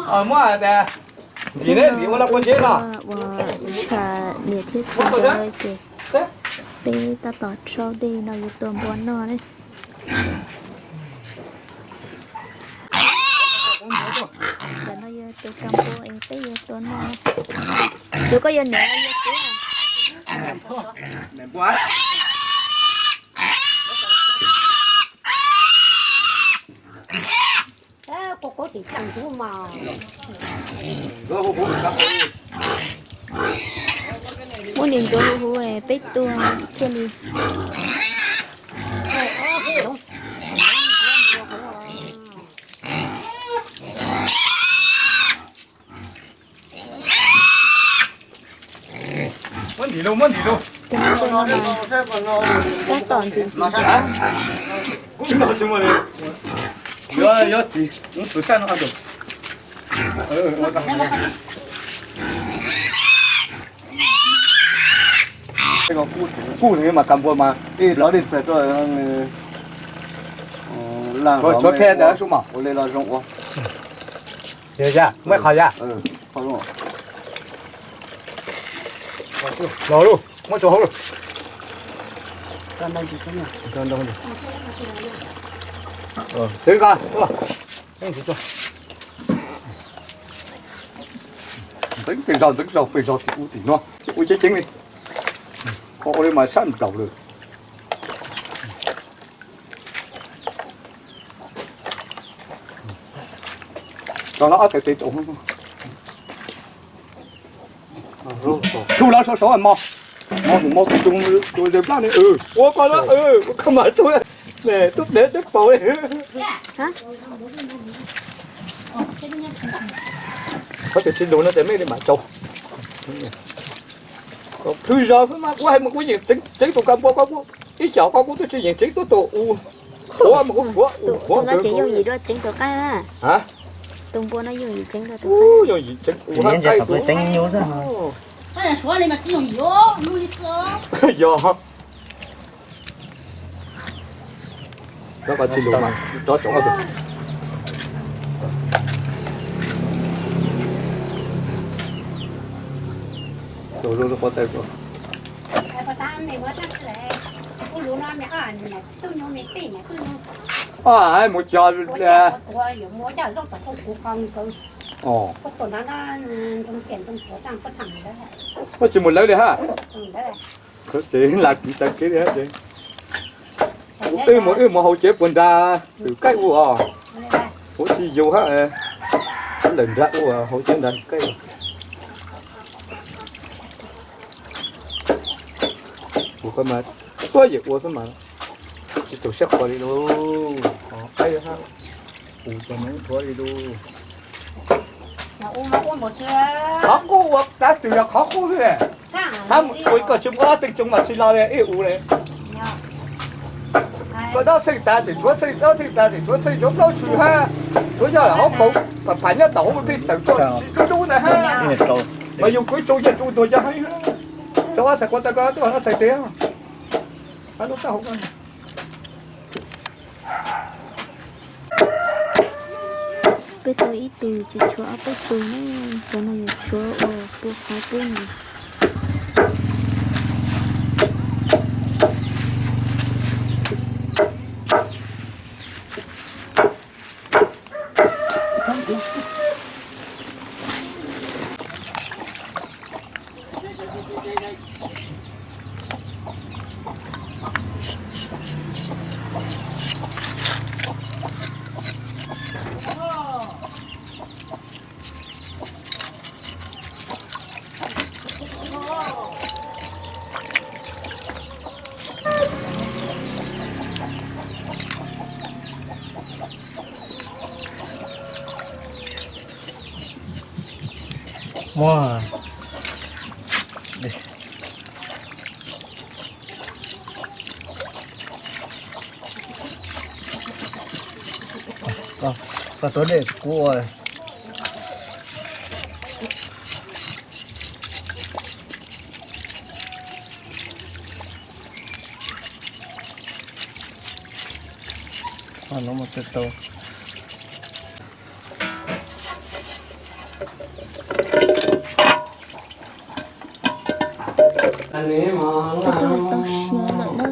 Muab ntim ne, ntim ua laj kua ntsev no. Uas tsham niam thiab txiv nkawd ces peb tab tom sau dej no yuav tua npua noj ne. Cov no yog tus ka npua es peb yuav tua noj. Tus koj yuav niam los yog txiv? Muab niam ntxuav huv huv peb tua thiaj li. Muab ntim lauj, muab ntim lauj. Tab tom ntim ntim. Yuav, yuav txiv, tus sab no. Kuj nws mas ka npua mas ib lov dej txaws rau laj tshuav phe ntawd su mas ua li los zoo ua. Yog, muab qhov ya. Los lauj, muab tso hauv lauj. Tsev nqa, ntxeev pes zog, ntxeev zog pes zog tim ub tim no, ua ceev ceev li. Ho ua li mas sab nplaum lawm. Tso no ob txhais tes tso. Tsuj lawv saum saud mos, mos tus mos tus tus ze plab ni, ua koj lawm, ua koj mas tsuj, tub dev teb paus li. Koj tus tsis lus no ces mej li mam tso. Phwj zog xwb mas kuv hais mas kuv yeem tseev tus ka npua koj, ib xyoos koj kuv twb tsis yeem tseev tuaj tus u. Ua mas kuv suav u, tus no ces yooj yim dua tseev tus qaij na. Tus npua no yooj yim tseev dua tus qaij. Yooj yim tseev u, qaij tus tseev nyuj xwb. Yog. Rov qab tsis lus mas rov tsoom tus. Tus lub lub pob tawb tus. Mus cog. Koj tsis mus lawv li ha. Ces lam tiv taw kev li. Wb mus, wb mus hauv tsev puas nrag twm kaij ua os. Kuv tsis yus hab, lawm nrag ua hauv tsev nrag kaij. Kuv koj mas tuab yam ua xwb mas tsis tau siab qhua li lauj. Qaib hab, kuv tsis mus thuav li lauj. Qhov qub ua tab twg yog qhov qub xwb. Hab ua koj tsis muaj ob teej tsoom mas tsis los li ib ua li. Koj dob txheej tas tseem tshuav txheej, dob txheej tas tseem tshuav txheej, tshuav plaub tshwm hab. Tshuav yog hauv paus, pam pam nyob tom hauv peb tawm tuaj tsis dub dub ntawd hab. Mas yus kwv tsoo yog tsoo tuag cov heev. Rau ob txhais khuav tau koj twb txhais tes. Hab lub sab hauv ko. Peb tua ib tug tsis tshuav ob peb tug ne, cov no yuav tshuav ua pua qhov pub no. Muab, koj tuav dej kuv ua. Koj no mas tau. Twb tau siav lawm na.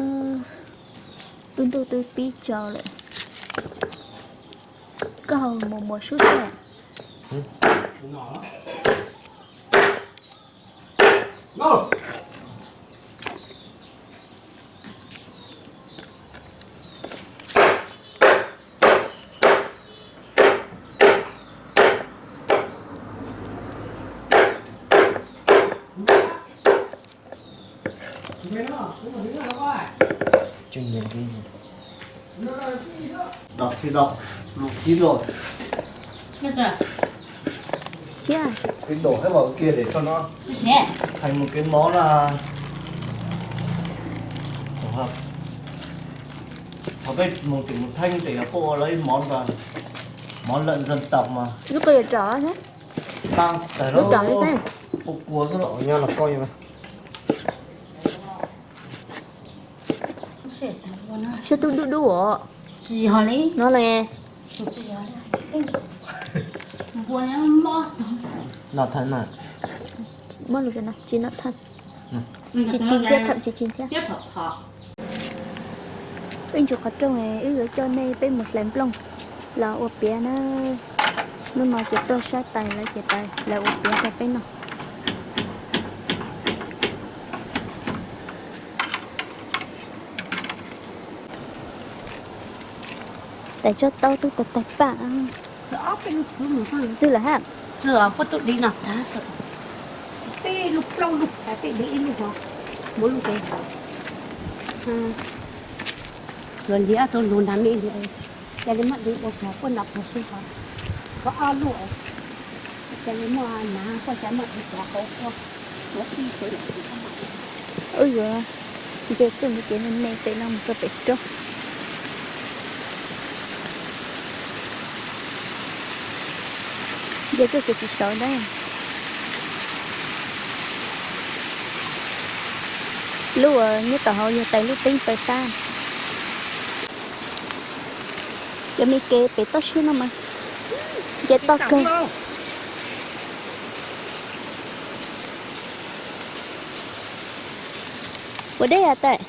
Lub ntuj twb pib tsaus lawm. Koj hau mus muas sub thiab. Đọc thì đọc, lục thì lội. Siab. Cái đổ hết vào kia để cho nó thành một cái món là tổng hợp. Họ biết mùng tỉnh một thanh để cô lấy món là món lợn dân tộc mà. Lub ko yuav rov thiab. Tag tag lub rov li xwb. Ua kua xwb los nyob los koj. Siab tub dub dub os. Tsis yog li. No ne. Tsis yog li. Npua nyob mob. Noj thaj na. Mob lus no, tsis noj thaj. Tsis tsis ntxhiab, thaj tsis tsis ntxhiab. Wb ntsis qhov rooj, wb yuav coj nej peb mus hlais nplooj los ua piav na. Hnub no ces tuaj saib tais lawv ces tais lawv ua piav rau peb noj. Tais tsob taub tub tag tag paj. Txwj lawm hab. Peb lub plaub lub, peb de ib lub ho, muab lub pem. Luag liab rau lug nrag me li, ca le muab de ua kag puab nrag pag sub ho, koj ob lub, ca le muab nav puab ca muab de kag hauv puab, muab ib pem. Wb yuav nce tuaj ntawm kev me me pem no mus rau pem roob. Nce tuaj ces tsis sawv ntag. Lub uas nyob tom hauv yog tais lub teeb pais sab. Cov me kev pem toj siab no mas nce toj kawg. Ua deb as tais.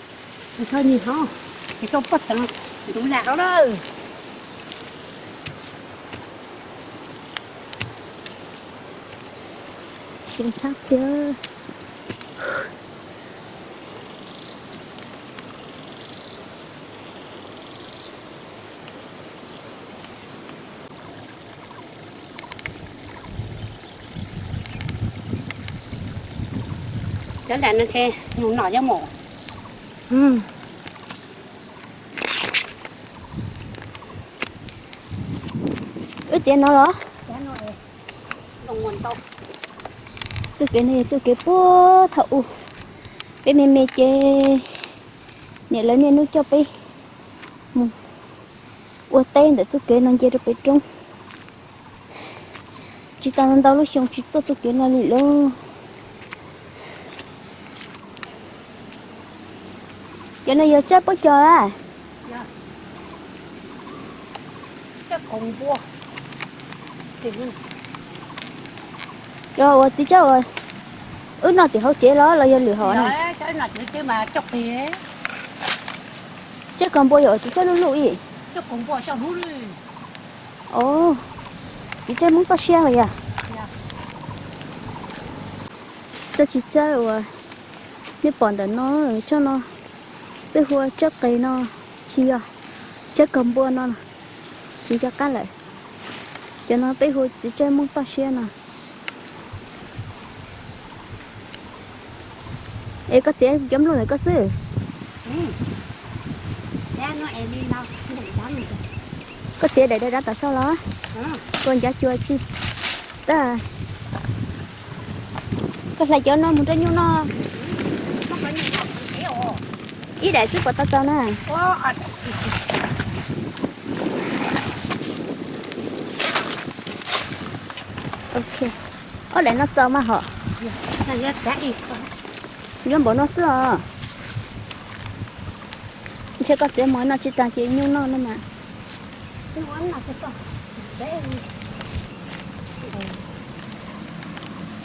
Tsis ntxhab tiag. Cov nram no ntshe nws nom nyob mus. Wb txiav no los? Txoj kev no yog txoj kev puag thaum ub, peb me me ces niam lawv niaj hnub coj peb mus ua teb ntawm txoj kev no nce rau pem roob. Tsis tas ntau lub xyoo tsis tuaj txoj kev no li lauj. Cov no yog tsawb puab cog a? Cov uas txiv tsawb uas wb noj tim hauv tsev los los yog lwm hom na? Tsawb kog npua yog txiv tsawb luj luj ib. Txiv tsawb Hmoob toj siab los yog? Txoj txiv tsawb uas nej pom ntawm no, tsob no peb hu ua tsawb qe no, tsis yog, tsawb kog npua no tsis nco qab lawm. Cov no peb hu txiv tsawb Hmoob toj siab no. Es koj txiav cov nplooj ntawm koj xwb? Koj txiav daim dav dav tom soj los? Koj ncav cua tsi? Koj hlais cov no mus rau nyuj noj. Ib daim xwb puas tau txaus na? Ok, ob daim no txaus mas hom. Yuav npaum no xwb os. Ntshe koj txiav mus no tsis tas ces nyuj noj no mas.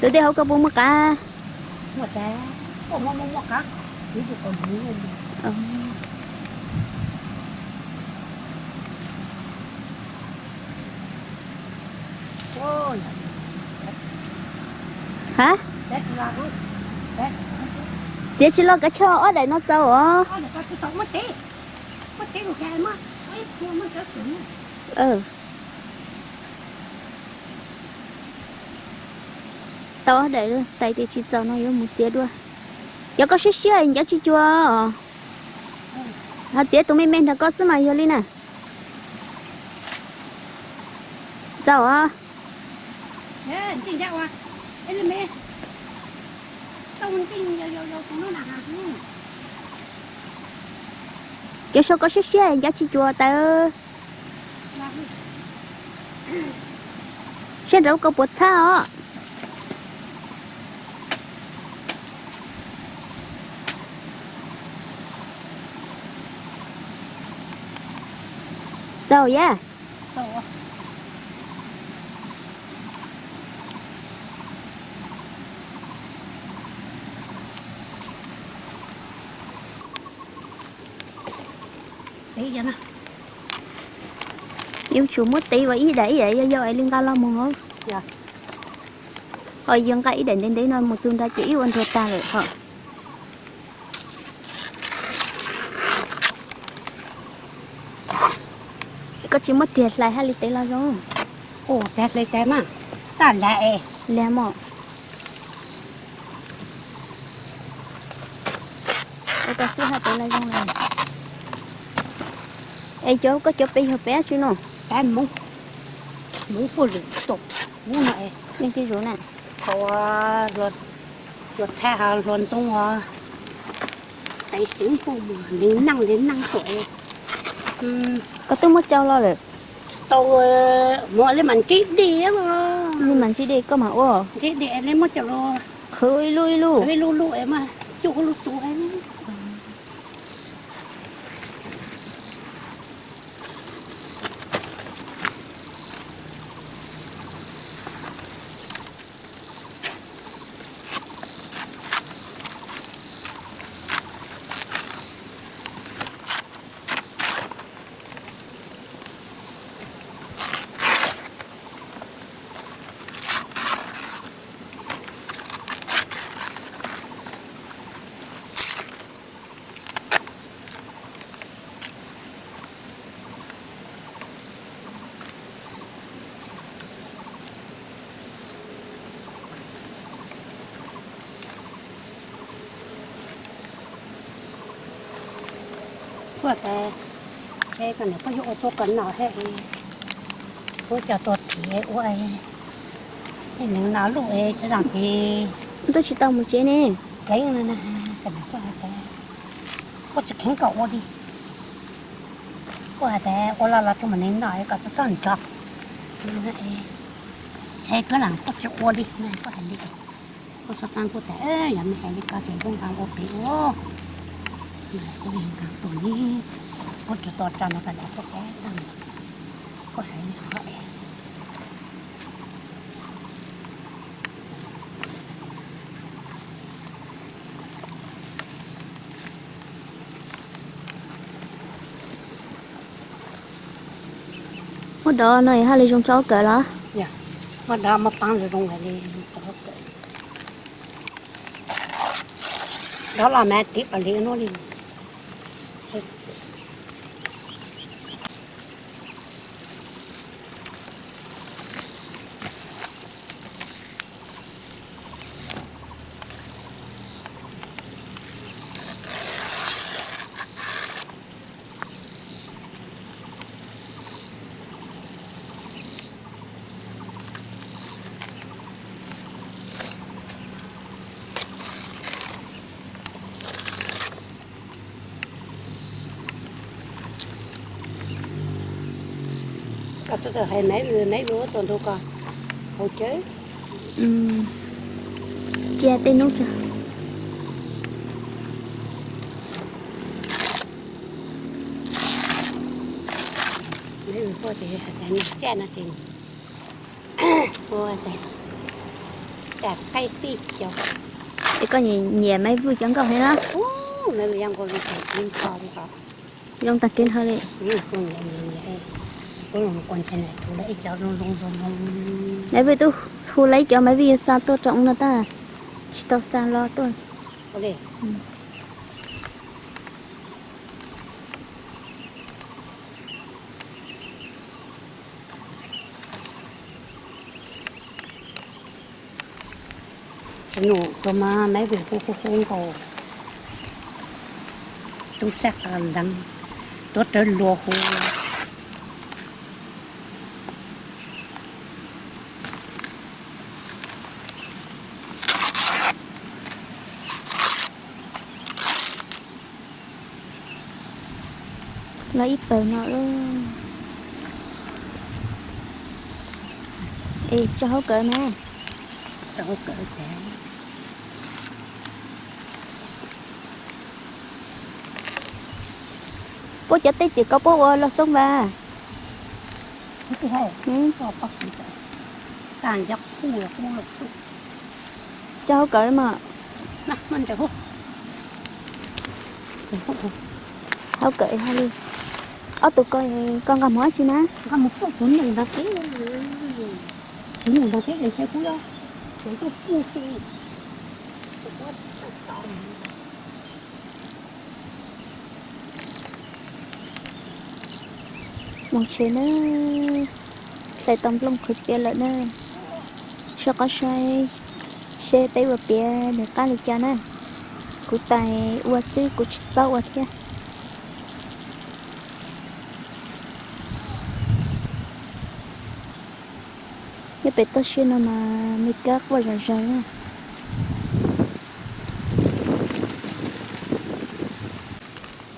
Tus dej hauv koj puas muaj qav? Ha? Txiav tsis loj, kav chawj ob daim no txaus os. Tau ob daim, tais tias tsis txaus no yuav mus txiav dua. Cov koj siab siab ncav tsis cuag. Ho txiav tus me me nrog koj xwb mas yog li na. Txaus os. Cov saum koj siab siab ncav tsis cuag tas. Siab nrau koj puas txhab os. Txaus yam. Yuav tsum muab tiv ua ib daim ib daim yau yau es li nqa los mus hauv. Ho yog nqa ib daim ntev ntev no mus txug nrad ces ib ua nruag tag lawm ho. Koj tsis muab riam hlais hab li tes los zoo. Ua tes hlais tes mas, taj lag es lag mog. Ua tau xwb hab tes los zoo lawm. Es cov koj cov pem yog pem dab tsi no? Pem Hmoob, Hmoob puag lwm tom ub no es. Leej twg zuv na? Thaum Tuam Thaij hos Hluas Ntxoo os, tais xeev puag mus li neej li neej tuam. Koj twb muab cau los lawm? Tsis tau, mus li mas ntsib dej, li mas ntsib dej koj mas ua ntsib dej li muab cau los qhwv ib lub ib lub, ib lub lub es mas cuj hauv lub txuv. Kuv tas, es koj niam koj yuav ua tuaj koj noj thiab, kuv coj tuaj thiv ua, es nws no luj es tsis zoo ces twb tsis tau mus tsev ne. Pleev no na, koj niam koj hais tias, kuv tsis kheev kom ua li. Kuv hais tias ua los los tsis mus nws noj es kom txhob txhob nrog. Ntshe koj lam kuj tsis ua li, kuv hais li. Kuv xav xav kuv tas yog nws hais li ko ces kuv nqa ua pem ua. Kuv nqa tuaj li, kuv tsis tau tso nws kom nws tuaj pem tag, kuv hais li qhov es Muab dov no haj li zoo tso kawm los? Muab dov muab paab zoo zoo li tso kawm. Dov los mas tiv pas li ua nuav li. Koj txhob hais Maiv Vwm, Maiv Vwm ua tuaj nrug koj haus cawv. Cia tej nub tso. Maiv Vwm quaj ces hais tias nws caj no ces ua tas. Es koj nyiam Maiv Vwj cov nkauj heev na? Zoo tag kev hlo li. Maiv Vwj twb hu lawv ib cov Maiv Vwj yuav xa tuaj rau no tab tsis tau xa los tuaj. Nus tus mas Maiv Vwj hu hu hu nkaus, tub sab qas leev, tuav rawv luag hu. Los ib pawg no lawm. Es tso hauv kawm na. Puab cov teb tim koj puab ua los xoob vas. Tso hauv kawm mas. Hauv kawm hais li. Ob tug ko, koj nqa mus dab tsi na? Mus tsev na, hlais tau nplooj qhwv piav lawm na. Soj qab saib seb peb ua piav nws qab li cas na. Kuv tais ua xwb kuv tsis txhob ua thiab. Nyob pem toj siab no mas me kab quaj zom zaws na.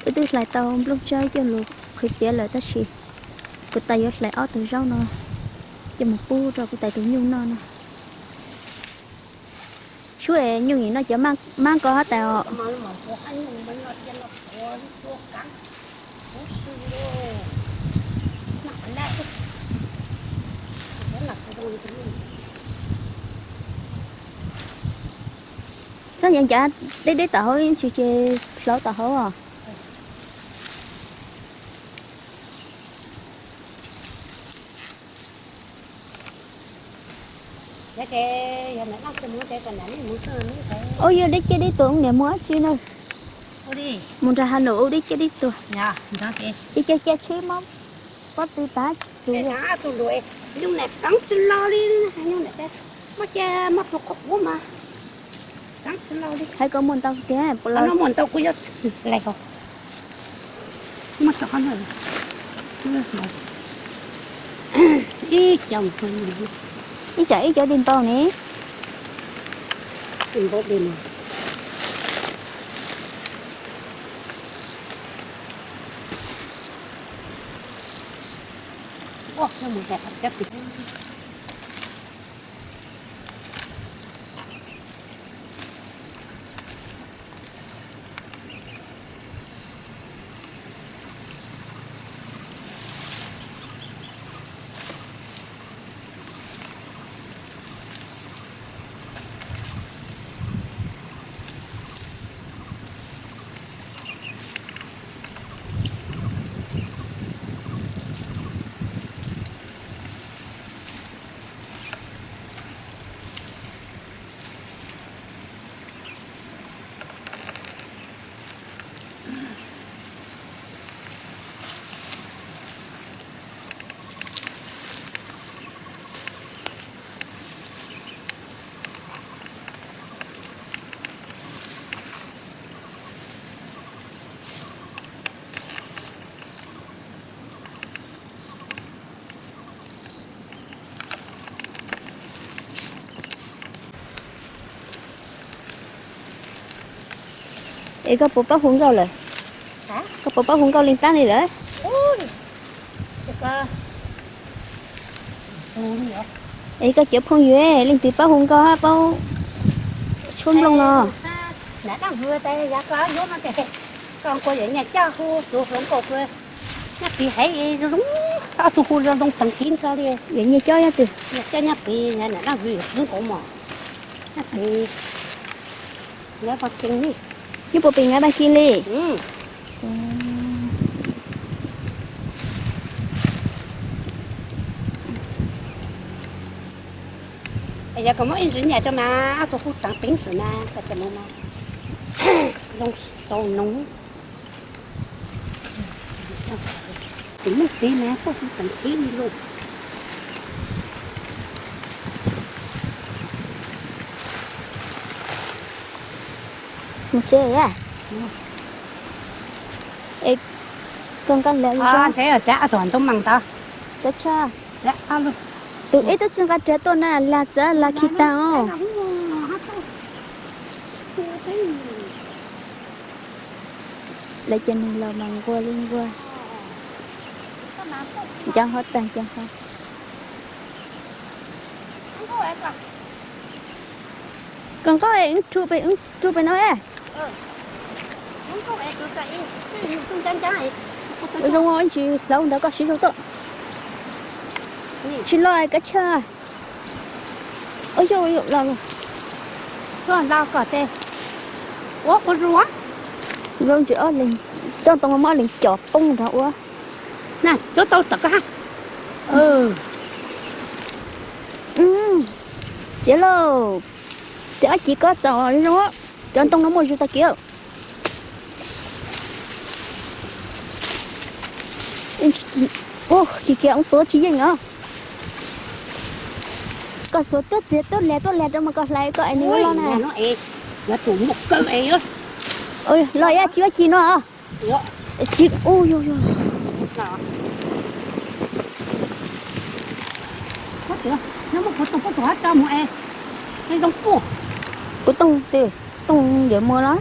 Wb twb hlais tau nplooj tsawb coj lus qhwv piav lawm tab sis kuv tais yuav hlais ob tug zaub no coj mus pub rau kuv tais tus nyuj noj no. Tshuav nyuj nim no cov mab ko hab tais os. Txhob ncav ncav deb deb tom hauv tsis ces hlauv tom hauv os. Ua yog deb ciaj deb tuag niam muaj dab tsi na. Mus nrog Has Num ua deb ciaj deb tuag. Ces caij caij tsheb mob pob tw tas tsis tus. Hais kom muaj ntau tiag puas los? Ib tsam ib cov dej npau ne. Es koj puas paub hu nkauj lawm? Koj puas paub hu nkauj leej tab li lawm? Es koj cov phooj ywg leej twg paub hu nkauj hab paub tshuab nplooj no? Nyaj pis heev, ob tug hu zoo zoo teev kiv ntxhov li. Yog nyaj cob nyob twg? Nyaj cob nyob pis, nyaj nam dab vwm xwb nkaus mog. Nyob puas pis nab pas kis li? Yog kom muab ib ntsis nyam tso mas ob tug kuj teev peev xwm mas, zoo txaus noog. Tus muaj txiv mas kuj teev ib li lauj. Mus tsev a. Es koj nqa lawv li, ntshe txav txog ntoo mas ntawd. Tus ib tug tsis nqa rawv tuaj na, lag txawv lag khi tag os. Lawv cov neeg laus mas nquag li nquag. Nco hov tag nco hov. Koj nqaub es rhu pem no. Zoo ua ib ntsis hlauv ntawd koj siv zog tuaj. Tsis los kav tsij. Ua yog los los. Zoo ntsis ob leeg, txoj ntoo muab ob leeg cov poob nrog ua. Txiav lauj. Txiav ob cim koj txaus zoo. Cov ntoo no muaj zug tag kiag. Ua kiag kiag ub tuav tsis yeej os. Koj xuas tuab txiag tuab liag tuab liag rau mas koj hlais koj es nws yuav los na. Los ib tsis ua ci no. Tsis ub yog yog. Kuv tooj twg, tooj yawm muag los?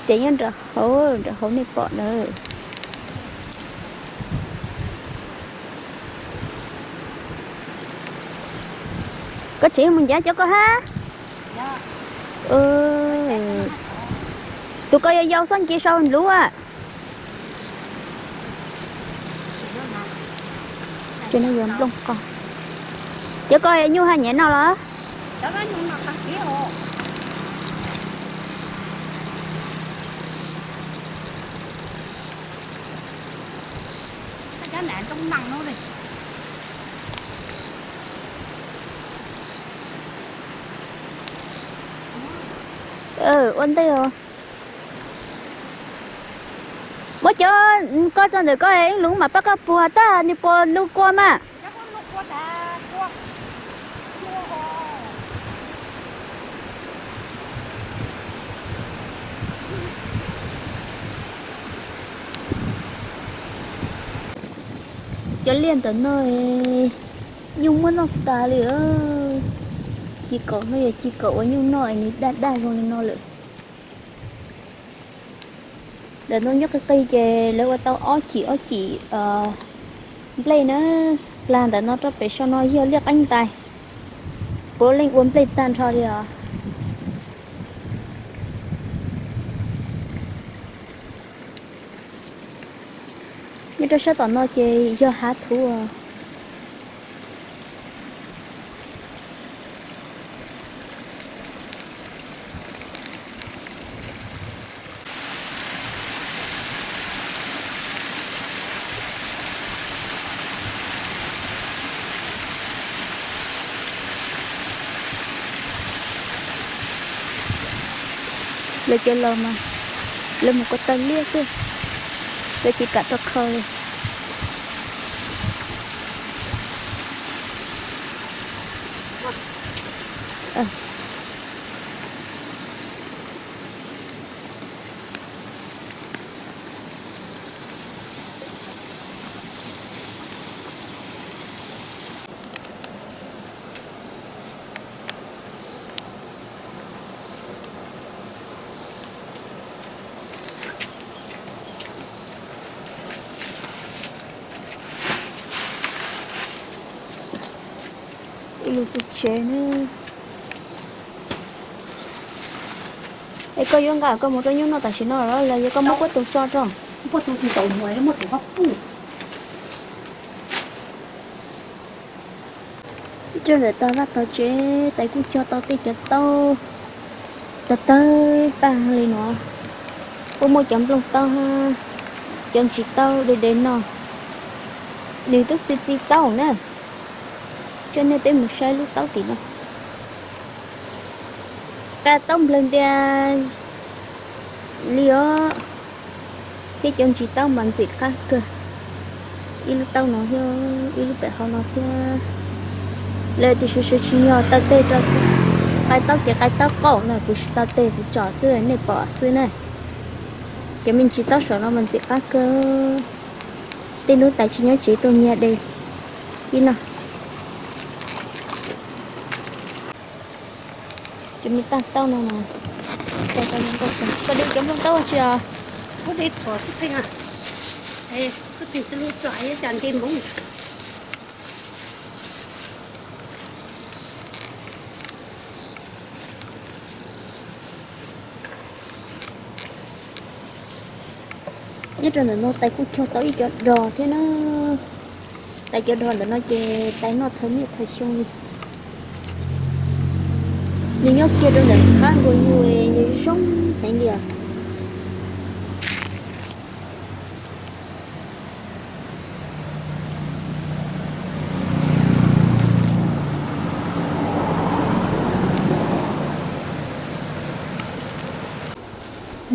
Ces nyob nram hauv, nram hauv nej pom na. Koj tseem mus ncav cov koj hab. Tus ko yau yau xob nce sau nluav. Ces no yuav nplooj qos. Cov ko nyuj haj nyiam noj los? Ua ntej os. Muab cov ko tso ntawm ko, ib lub mam pab koj puag tag, nws puas lub kua mas. Cov liaj ntawm no nyuj muab noj tas li. Ci kaum no yog ci kaum uas nyuj noj nws daj daj zoo li no lawm. Ntawm no nyob qis qis ces lawv ua tau ob cim ob cim nplej na. Plag ntawm no rau pem so no yog liaj qeeb ntais. Puav leej ua nplej tag nrho li os. Nyob rau sab tom no ces yog hav thuv. Lawv cov laus mas lawv mus ko taw liaj xwb, lawv tsis kam rau kho li. Ib lub txuj tsev ne. Es koj yuav nqa koj mus rau nyuj noj tam sim no los yog koj muab pob tus tso rau? Pob tus tsis tau muag, muab tus qhov puj. Rau ntawm tog vaj tog tsev, tais kuj cog tau tej cov taub tawg tawg tag li no. Kuj muaj cov nplooj taub, cov ntsis taub de de no, nws twb txi txi taub na. Coj nej peb mus saib lub taub tim no. Qa taub nplawg ntia li os, thiab cov ntsis taub mas ntxim qab kawg. Ib lub taub no thiab ib lub pem hauv no thiab. Lawv tias sawv sawv tsis yog taw teg rau, qai taub ces qai taub qaum no, kuv tsis taw teg kuv tsom xwb nej pom xwb na. Cov me ntsis taub saum no mas ntxim qab kawg. Tej hnub tais tsis nyob tsev tuaj nyiag de ib no. Cov me tag taub no, koj de cov nplooj taub tsi os? Xub pheej xwb pheej tsis lub tso ib cas nti hmoov. Nyob rau ntawm no tais kuj cog tau ib cov dog thiab na. Tais cov dog ntawm no ces tais noj thawm niaj thawm xyoo li. Nws nyob kiag rau ntawm qab nkaus yus, nws zoo heev li os.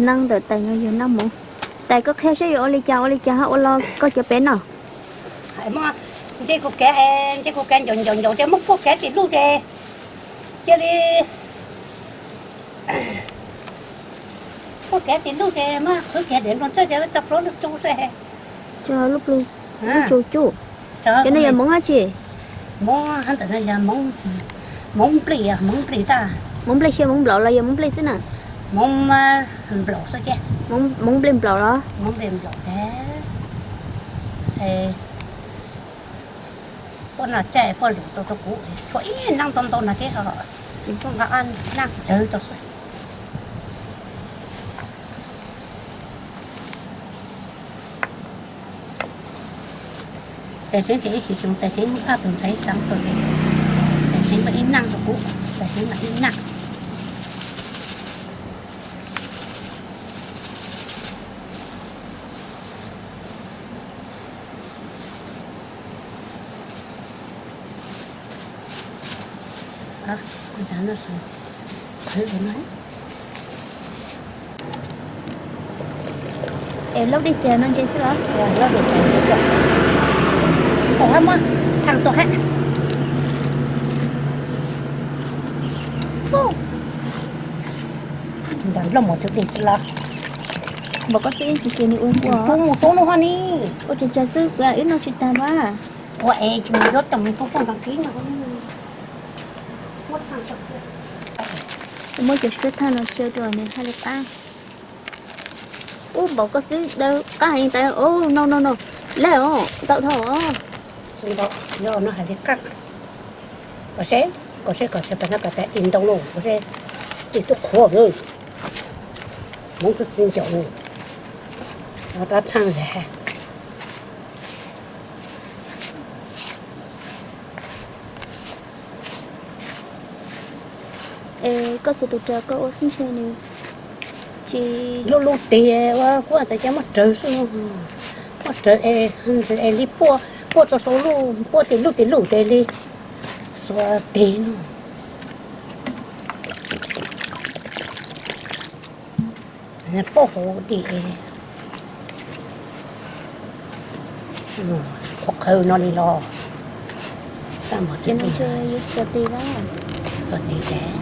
Nab ntawm tais no yog nab hmoov. Tais koj qhia saib yuav ua li cas ua li cas ho ua los koj cov pem no. Ntsib kuv kev, ntsib kuv kev ncaum ncaum ncaum ces muab puag kev tim luj ces cia li puag kev tim luj ces muab qhwv kiag diav nploog tsawb ces tso plaub lub tsu xwb. Tso lub plu, lub tsu cuj. Cov no yog hmoov dab tsi? Hmoov ntawm no yog hmoov nplej, hmoov nplej tag. Hmoov nplej xyov hmoov nplaum los yog hmoov nplej xwb na? Hmoov nplaum xwb ces. Hmoov nplej nplaum los? Hmoov nplej nplaum ces. Puab no caij puab lug rau rau kuv, tshuav ib nab ntau ntau no ces ho tsis pub nqa nab tsawv rau xwb. Tais Xeeb ces ib sim xyoo Tais Xeeb muab tag tus ntxhais xeeb rau ces Tais Xeeb muab ib nab rau kuv, Tais Xeeb mam ib nab. Es laub dej txias no ntse xwb los? Laub dej txias ntse xwb. Ua hab muab thaj tuaj hab. Nram nplooj mus cov dej tsi los. Npaum koj xwb ces nws ua ua. Tub mus tub lub hab ni. Ua tsag tsag xwb kuv wb noj tsis tag mas. Ua es nws yuav tau mus tub poj ntxoog kib no. Muab cov suab thaj no xyaw rau nws haj li qab. Ub, npaum koj xwb daw qab heev tas. Ub, no no no, lawm os, ntau dhau os. Xwb ntau, yog no hais li qab. Kom seb, kom seb, kom seb pas nab pas tas ib ntoo lauj, kom seb ib tug qhuav lawm. Hmoov tub txiv ncaus, no tab tshaj lawm. Es koj xuas tus raws koj ua xwb ntshe nws tsis lub lub tes ua kuv tas cas muab raws xwb no. Muab raws es, es li puaj, puaj tau sau lub, puaj tim lub tim lub ces li xuas tes no. Poj hauv di, qhuav qhawv no li los. Txaj muag tseem xuas tes, xuas tes ces xuas.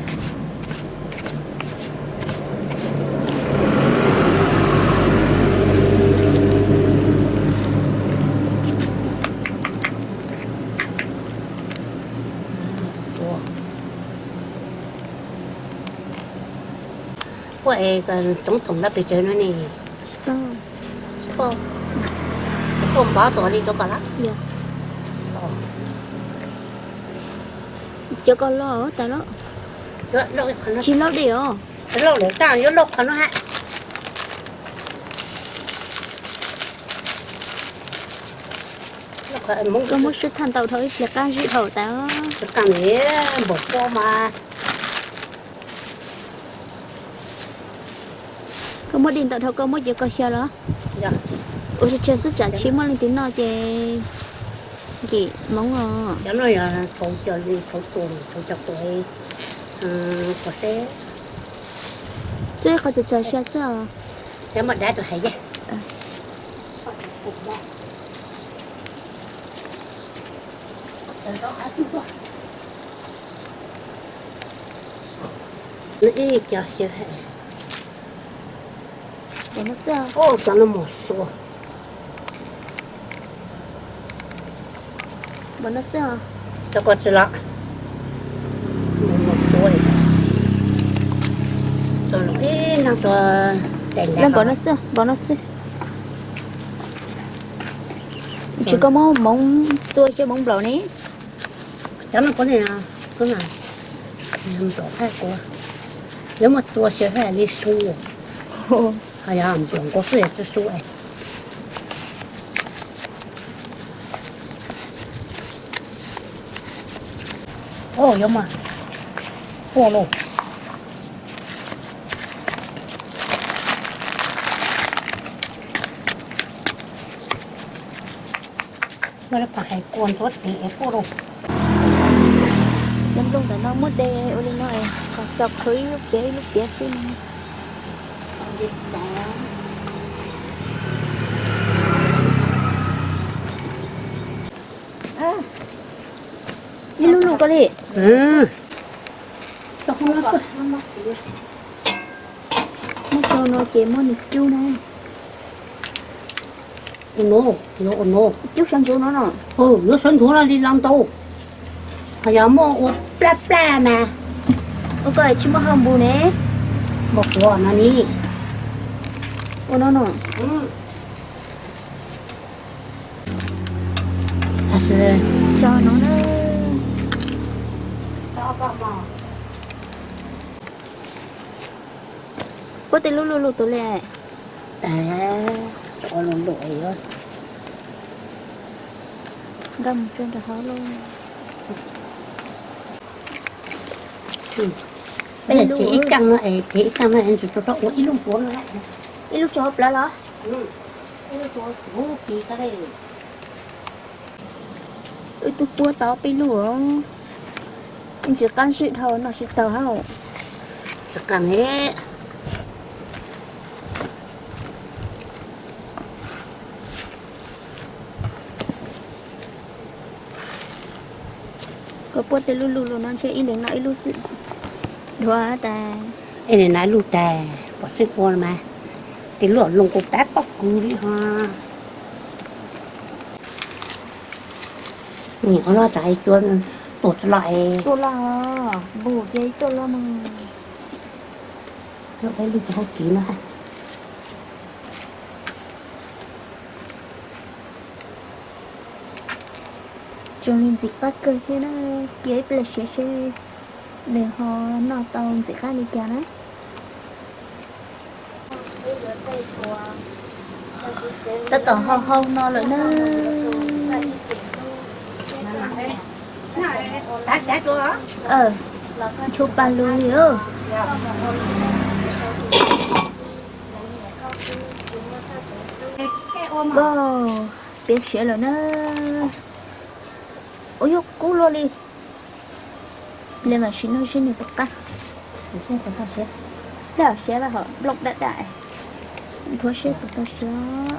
Puaj es tsoov thoom lawm pes tsawg no ne? Puaj npav tom li cov ko lawm. Cov ko loj tas lawm. Tsis loj dej os. Loj lawm tas yuav loj qhov no hab. Loj Koj muab sib thaj ntau dhau ib pliag qab zib dhau tas. Npaum pob mas. Koj muab di ntau dhau koj muab ces koj xyaw los? Ua tsawg tsawg xwb tsam tsis muaj leej twg noj ces nkim hmoov os. Cov no yog thaum cov, thaum cov tuam, thaum seb. Tsuas ib qho txawg txawg xyaw xwb os. Cov muaj dab tus hais. Ib co xyaw. Cov no mos xua. Cov ko tsi los. Mos xua. Ib nag tus tes npom no xwb, npom no xwb. Tsis koj muab hmoov tua xyaw hmoov nplaum ne. Cov no kuv, kuv nplaum thaj kuv, yuav muab tua xyaw haj li su. Ho yog nplaum nkaus xwb tsi su. Yuav mas puaj lauj. Muaj lub pam hais kua ntxuav tis es puaj lauj. Cov nplooj ntawm no muab de ua li no, txaus qhwv ib lub piav ib lub piav xwb no. Ib lub lub koj li. Muab tso no ces muab nws cub na. Ua no, yuav ua no. Cub sab ntsuav no no. Yuav sab ntsuav no li los ntau. Ho yog muaj ua plaj plaj mas. Ua koj tsis muaj hauj npus ne. Muaj quav no ni. Ua no no. Tso no na. Puab tej lub luj luj tus li. Tas, tso lus lus yuav nkag mus rau nram hauv lauj. Ces ib kaaj no es, ces ib kaaj no es ntshe tso rau ua ib lub npuav no. Ib lub tso hauv plawv los? Ib lub tso hauv plawv. Wb twb puab tau peb lub os. Ib ntsis qab zib dhau no tsis taus hauj. Koj puab tej lub luj luj no ntshe ib leeg noj ib lub xwb. Dhuav tas. Ib leeg noj ib lub tas, pom xwb ua mas. Tej lub loo kuj pab pob kws li ho. Nim qhov no tas cua tuaj tsis loj es. Tuaj loj, npus ces tuaj loj mas. Lub peb lub cov hauv kiv no. Tsoom li ntxim qab kawg thiab na, cia ib pliag siav seb nws ho noj tau ntxim qab li cas na. Tab tom hau hau no lawm na. Nchuav pas lug li. Piav siav lawm na. Ua yuav kub luaj li. Li mam sim nug seb nws puas qab. Siav, siav mas ho nplooj daj daj. Nthuav seb puas tau siav.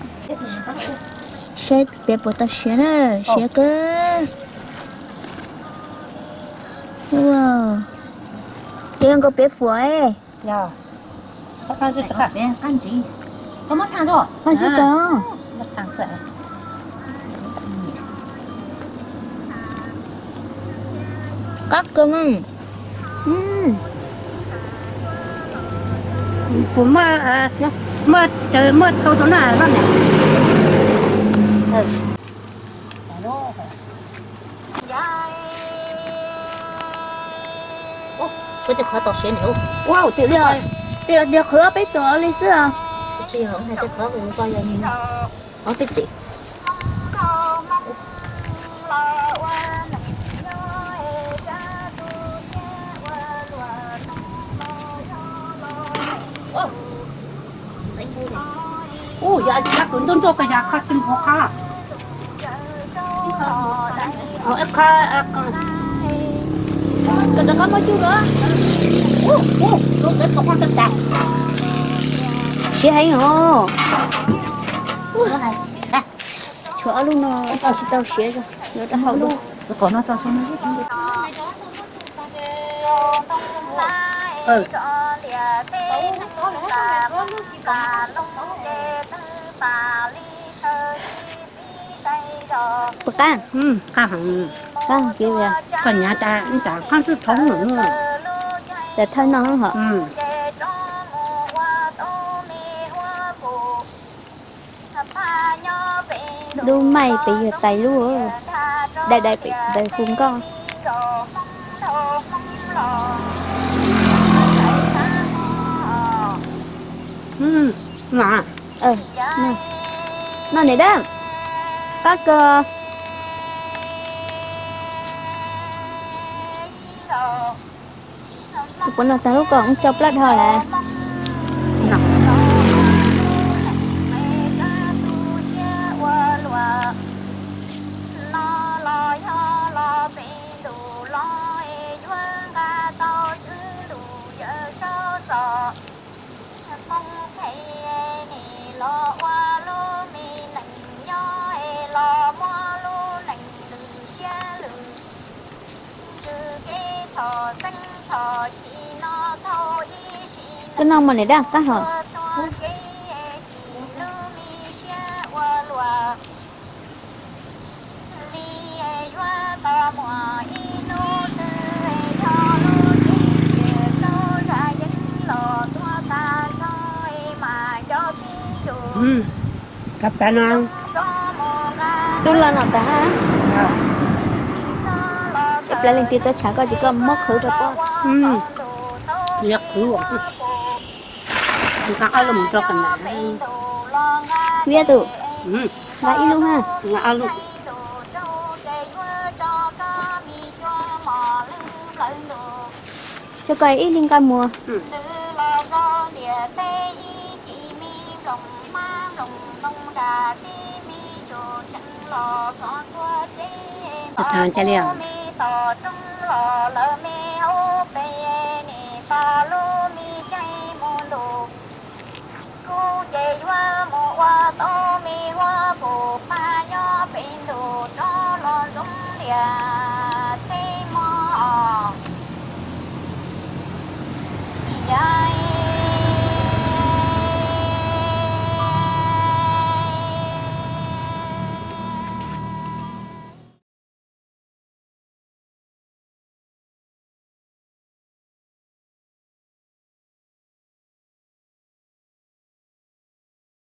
Seb piav puas tau siav na, siav kawg. Ces nkaus piav fuam. Qab kawg. Puas muaj, muaj, muaj tau tus no loj ne. Ua, tias qhwv peb tus li xwb. Ob peb tsev. Ua, qhwv peb tsev. Ua, Tub ntuj, koj yog qhov tsis npog qhov. Ib qho, koj rov qab muab cub los. Siav heev os. Tshuav ob lub no tsis tau siav, yuav rau hauv lub. Puas qab? Qab heev. Qab heev kiag li. Koj nyav tas ib tsam qab xwb thoob lawm. Cas thawj no hos. Lub maij pem yog tais lub, dai dai pem ntawd hu nkauj. No niam dab, qab kawg. Kuv puas noj tag lub ko mus tso plab dhau lawm. Koj noj mov niam dab qab hos. Tub los no tas. Cov plaub leej twg tuaj tshav koj ces koj muab qhwv rau pob. Yog qhwv. Nqa tus, nqa ib lub na. Tso koj ib leeg nqa mus. Tag cas li os.